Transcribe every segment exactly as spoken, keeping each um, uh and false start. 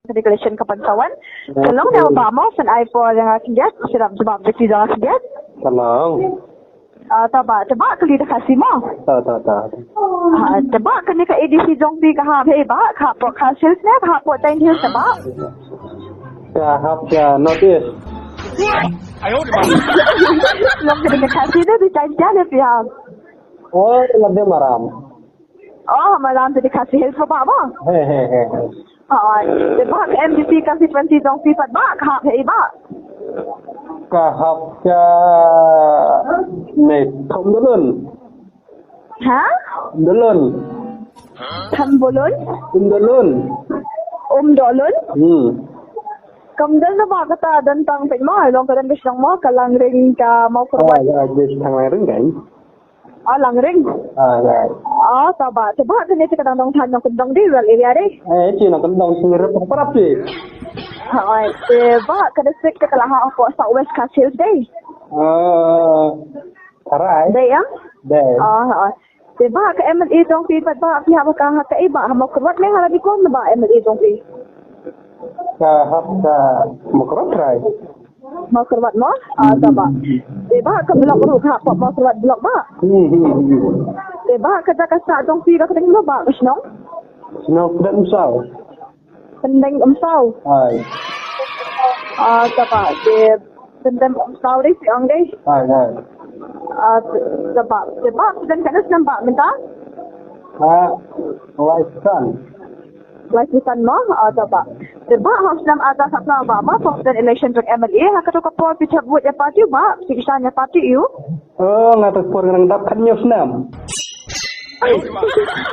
Congratulations ka pan sawan. Ka long ne ba mo san ai por jong nga khyndiat, sirap jubab jaki jong nga khyndiat. Ka long. Ah, ta ba, ta ba kali da Khasi mo. Ta, ta, ta. Ah, ta ba kane ka A D C jong phi ka hap hei ba, ka hap po Khasi Hills ne, ka hap po Tain Hills ta ba. Ka hap ka North East. Long kane ka Khasi ne, di Tain Tain ne phi hap. Oh, lade maram. Oh, malam te di Khasi Hills ko ba mo. He, he, he, he. Oh, te ba M D C constituency jong phi pat ba, ka hap hei ba. Ka hap ka ne Thondolun. Ha? Thondolun. Thondolun? Thondolun. Thondolun? Hmm. Kam don na ba kata don tang pyn mo, long ka don ka shnong mo, ka Langring ka mo. Ah, ka ba ya, yes, thang Langring kan. Ah, Langring. Ah, ya. Ah, ta ba, ta ba, kane te ka dang dong than nongkyndong di rural area di. Eh, chi nongkyndong chi rup parap chi. Ah, oi, te ba, ka district te ka la ha po South West Khasi Hills di. Ah, alright. Di ya? Di. Ah, ah. Te ba, ka M L A jong phi pat ba, phi hap ka ha ka i ba, ha Mawkyrwat ne ha Ranikor ne ba M L A jong phi. Ka hap ka Mawkyrwat trai. Mawkyrwat mo? Ah, ta ba. Te ba ka block ruh ka hap Mawkyrwat block ba. Hmm, hmm, hmm. Te ba ka jaka sah jong phi ka kdeng ba ka shnong. Shnong Kdeng Umsaw. Kdeng Umsaw. Ai. Ah, ta ba. Te Kdeng Umsaw dei phi ong dei. Ai, ai. Ah, ta ba. Te ba ka kdeng ka snem ba mynta. Ha, lai san. Lai phew san mo, ah, ta ba. Te ba ha u snem ar hajar khatphra ba mo, pok election jong M L A, ha kato ka por phi thep vote ïa party ba, phi kyrshan ïa party ïa u. Oh, nga to ka por nga dang dap khathynñiew snem.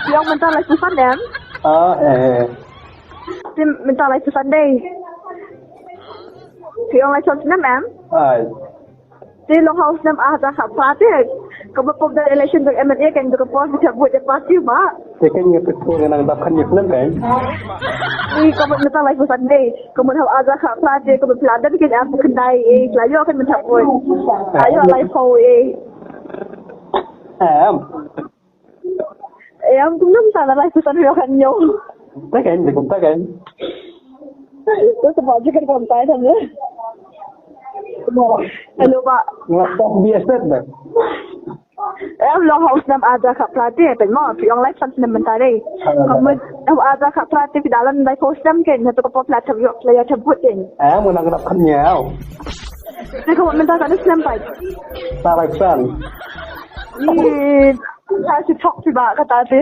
Phi ong mynta lai phew san em? Ah, eh, eh. Te mynta lai phew san dei. Phi ong lai phew san snem em? Ai. Te long ha u snem ar hajar khatphra te. Kaba pok da election jong M L A kan da ka por phi thep vote ïa party ba. Te kan ïa ka por nga nang dap khathynñiew snem kan. Te kaba mynta lai phew san dei. Kaba ha u ar hajar khatphra te kaba phi la don kan arphew khyndai eh, phi la ïoh kan mynta vote. La ïoh laiphew eh. Em. Em, kumno mynta la lai phew san phi ïoh khathynñiew. Ta kan, kumta kan. To sa ba jikar kumta kan. Hello ba. Nga pok B S F ba. Em, long ha u snem ar hajar khatphra te, pyn mo, phi ong lai phew san snem mynta dei. Ka mut, em, ar hajar khatphra te phi da don laiphew snem kan, hato ka por phi la thep ïoh, phi la ïoh thep vote kan. Em, nga nang dap khathynñiew. Te ka mut mynta katno snem pat? Sa lai phew san. Ih, la shi thok phi ba kata te.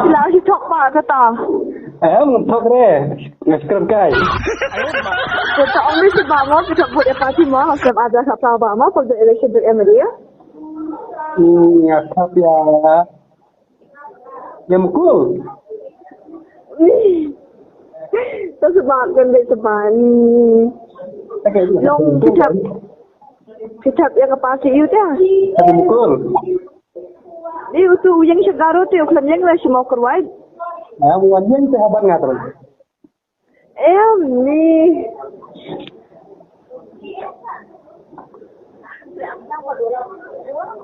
Phi la shi thok ba kata. Em, thok re. Nga skrim kai. Te ta ong ri shi ba mo, phi thep vote ïa party mo, ha u snem ar hajar khatphra ba mo, pok da election jong M L A. Hmm, nga thep ïa Ïa Mukul. To sa ba kan dei sa ba. Long phi thep. Phi thep ïa ka party ïa u te. Ïa Mukul. Ïa utu u ïeng sha Garo te u khlem ïeng la sha Mawkyrwat. Ïa u wan ïeng te haban nga terus. Em ni.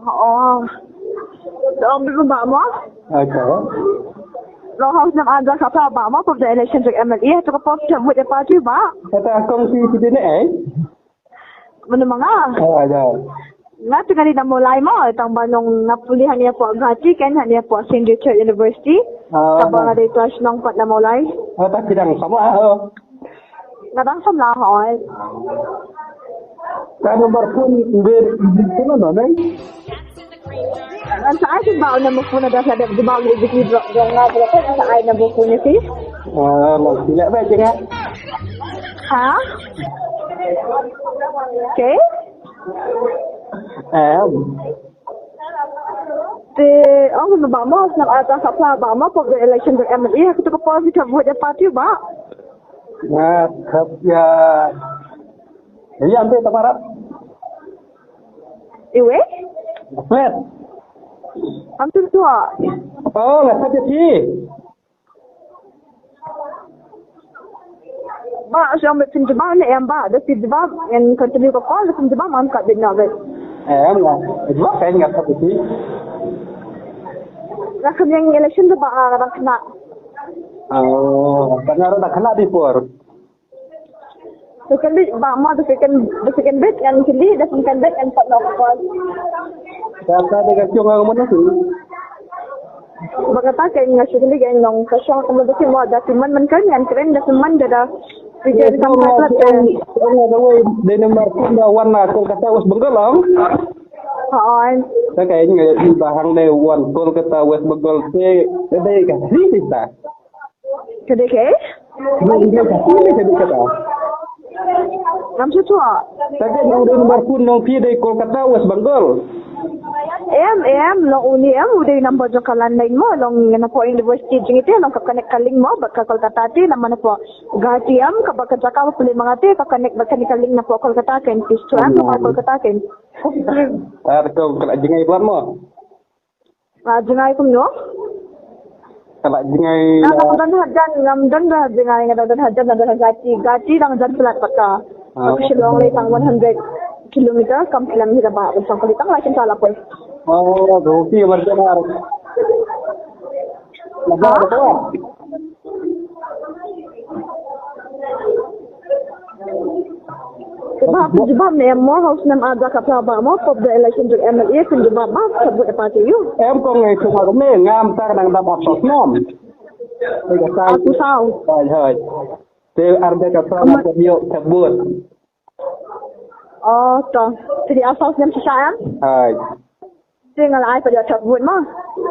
Oh. Dong bi ba mo? Aka. Long ha u snem ar hajar khatphra ba mo, pok da election jong M L A, to ka pok jam with the party ba. Kata kong si si ne eh? Mano ma nga? Ah, da. Nga te nga dei na Mawlai mo, tang ba nong nga pule hangne hapoh Guwahati kan, hangne hapoh Saint Richard University. Ah. Tang ba nga dei klas nong pat na Mawlai. Ah, ta ki dang samla, oh. Nga dang samla, hoi. Ka number phone ber, ber phone no, ne? Ngan sa ai sha ba u number phone da sa dep jubab ïa ki drop drop nga, drop nga sa ai number phone ïa ki. Ah, lo ki leh ba jeng ah. Ha? Okay. Em. Te ong ba mo snem ar hajar khatphra ba mo pok da election da M L A ha kato ka por phi thep vote ïa party ba. Nga thep ïa. Ïa ante ta parat. Iwe? Flat. Am tu tu. Oh, nga thep ïa phi. Ba, shu ong ba phin jubab ne em ba, da phi jubab, ngan continue ka call, da phin jubab, ngam kat bit noh bit. Em, nga jubab, kan nga kat bit. Nga kham ïeng election da ba, ah, nga dang kena. Oh, tang ruh da kala di por. Second batch, ba mo, the second, the second batch ngan kylli, the second batch ngan pat noh ka call. Kata de ka shong ha u man tu. Ba kata ka nga shu kylli ka nong ka shong ka man tu mo, da shong man man kan ngan kren da shong man da da. Phi kren kam pat pat. Ong da wei de number phone da wan na Kolkata West Bengal ong. Ha ong. Ta ka nga i ba hang de wan Kolkata West Bengal te de ka hi ta. Ka dei kaei? Ngam shu tip. Tang ba u dei number phone nong phi dei Kolkata, West Bengal. Em, em, long uni em, u dei number jong ka landline mo, long napoh university jong ngi te, long ka connect ka link mo bad ka Kolkata te, namar napoh Guwahati em, kaba ka jaka ba pule ma nga te, ka connect bad kane ka link napoh Kolkata kein, phi shu em, napoh Kolkata kein. Ar ko ka la jngai bad mo. Ah, jngai kumno? Ka la jngai. Nga dang don hajan, ngam don hajan jngai, nga dang don hajan, dang don hajan Guwahati, Guwahati dang jan palat pat ka. Ah. Ka Shillong lei tang one hundred kilometer, kam khlem hi da ba, ban song kali tang lai kim sa la poi. Oh, okay, marjan ar. Laga Ha? Laga. Te ba pynjubab ne em mo, ha u snem ar hajar khatphra ba mo, pop da election jong M L A, pynjubab ba, ka vote party ïa u. Em ko ngai tu ma ko me, ngam ta nang dap ap sos nom. Te ka sa. Atu saw. Hai, hai. Te ar hajar khatphra ba ko ïoh ka vote. Oh, to. Te di ar saw snem shisha em? Hai. Te nga la ai pat ïa thep vote ma.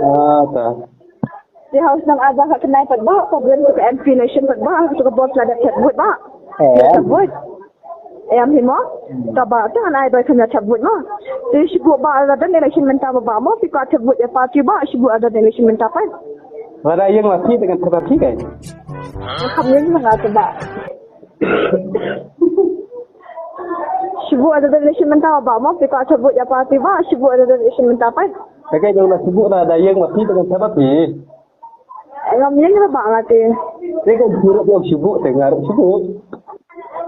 Ah, ta. Te ha u snem ar hajar khatkhyndai pat ba, ka vote ka M P election pat ba, ka vote la dep thep vote ba. Eh. Thep vote. Em hi mo. Ta ba, te ngan ai ba ka ïa thep vote ma. Te shu ba la dep election mynta ba ba mo, phi kwah thep vote ïa party ba, shu ba la dep election mynta pat. Lada ïeng ma phi te ngan thep ïa phi kai. Ngam ïeng ma nga te ba. Shu ba la dep election mynta ba mo, phi kwah thep vote ïa party ba, shu ba la dep election mynta pat. Te kai jong la shu ba la da ïeng ma phi te ngan thep ïa phi. Ngam ïeng ruh ba nga te. Te kai shu ruh ïeng shu ba te nga ruh shu ba.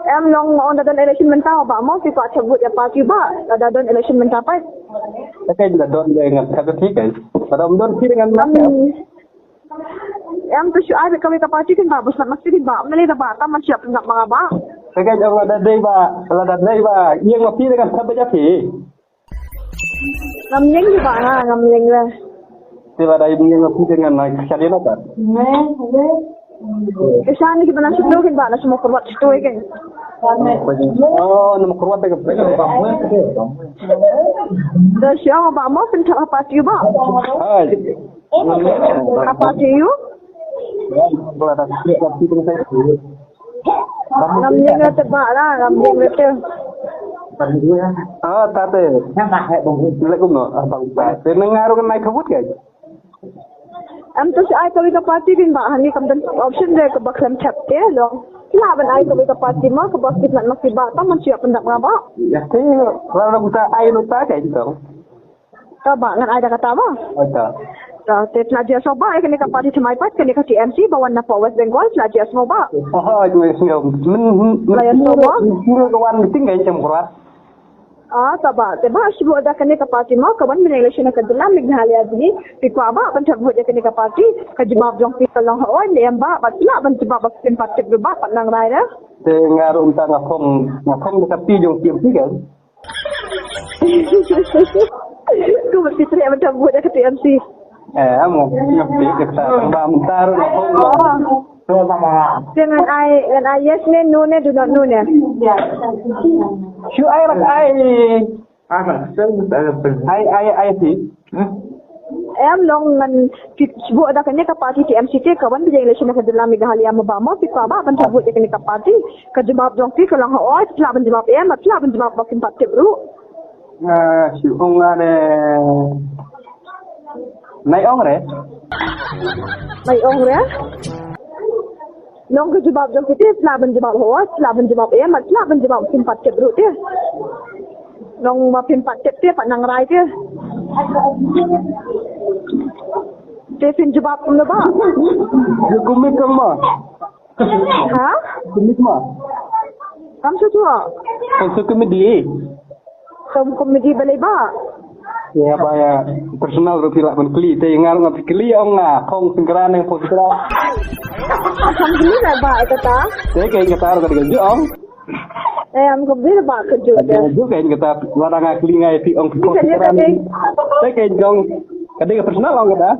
Em long ong da don election mynta ba mo, phi kwah thep vote ïa party ba, da don election mynta pat. Te kai da don da ngan thep ïa phi kai. Ba don don phi ngan ma. Em. Em tu shu ai ba kawei ka party kin ba, bus nak mesti kin ba, mele da ba, tam man siap nak ba ba. Te kai jong la da dei ba, la da dei ba, ïeng ma phi da kan thep ïa phi. Ngam ïeng ba nga, ngam ïeng la. Te ba da ïeng ma phi da ngan na ka shani na ka. Ka shani ki ba na shu tu kin ba, na shu mo kyrwat shu tu kin. Oh, na mo kyrwat da ka. Da shu ba mo pynthep ha party ba. Hai. Ka party ïa u? Ngam ïeng te ba la, ngam ïeng te. Ah, ta te. Lek kumno, ah, bang ta. Te nang nga ruh ngan ai ka vote kai. Em tu shu ai kawei ka party kin ba, hani kam don option de kaba khlem thep te long. Lah ban ai kawei ka party ma, kaba kit nat ma ki ba, tam man shu ïa pyndap nga ba. Ïa te, la la ta ai no ta kai to. Ta ba ngan ai da kata ba. Oi ta. Ta te pynjah sngewbha ïa kane ka party thymmai pat kane ka T M C ba wan na pdeng West Bengal pynjah sngewbha. Oh, oi sngewbha. Pynjah sngewbha. Ka wan meeting ka jam kurat. Ah, ta ba te ba shu da kane ka party ma ka wan mynne election ka jylla Meghalaya jong ngi. Phi kwah ba ban thep vote ïa kane ka party. Ka jubab jong phi ka long hooid ne em ba, ba phi lah ban jubab ba phin pat tip ba pat nang rai re. Te nga ruh mynta nga phong, nga phong da ka party jong T M C kan. Ku mesti teriak macam buat dah kata M C. Eh, amo, ngerti kita tang ba mynta ruh. Oh. Jangan ai, jangan ai yes ne, no ne, do not no ne. Shu ai lah ai. Ai, ai, ai si. Em long ngan ki shu da kane ka party T M C te ka wan pynjah election ka jylla Meghalaya ma ba mo phi kwah ba ban thep vote ïa kane ka party. Ka jubab jong phi ka long hooid, phi lah ban jubab em, phi lah ban jubab ba phin pat tip ruh. Ah, shu ong ane. Nai ong re. Nai ong re. Nong ka jubab jong phi te, phi lah ban jubab hooid, phi lah ban jubab em, phi lah ban jubab phin pat tip ruh te. Nong ma phin pat tip te, pat nang rai te. Te phin jubab kumno ba? Ïa kumno kumno? Ha? Kumno kumno? Kam shu tuh. Kam shu kumno di? Kam kumno di balei ba? Ya ba ya personal ruh phi lah ban kylli te nga ruh nga phi kylli ong nga phong sengkran ne phong sengkran. Alhamdulillah ba kata. Te ka kata ruh ka dei ka ju ong. Eh, am ko bir ba ka ju. Ka dei ka ju ka kata lada nga kylli nga phi ong phong sengkran. Te ka ong ka dei ka personal ong kata.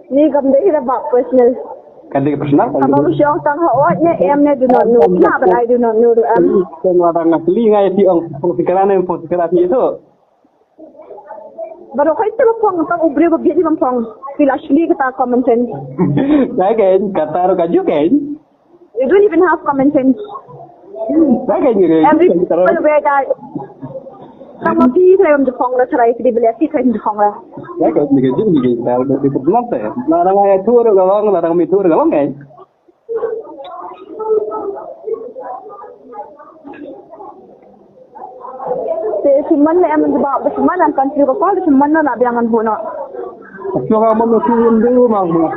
Ni kam dei da ba personal. Ka dei ka personal. Ka ba mu shong tang ha ot ne em ne do not know. Na ba dai do not know do em. Tang lada nga kylli nga phi ong phong sengkran ne phong sengkran phi tu. Baroh kai tu bang phong tang u briew ba bieit bang phong. Phi la shli kata common sense. Ka ken kata ruh ka ju ken. You don't even have common sense. Ka ken ni. Every single way that. Tang ma phi trai bam phong la trai phi bele phi trai bam phong la. Ka ken ni ka ju ni ka ta ruh di put nok te. Na rang ai tu ruh ka long, na rang mi tu ruh ka long ken. Te siman ne em jubab siman am kan siu ka kol siman na biang an buno. Siu ka man siu ndu mang buno.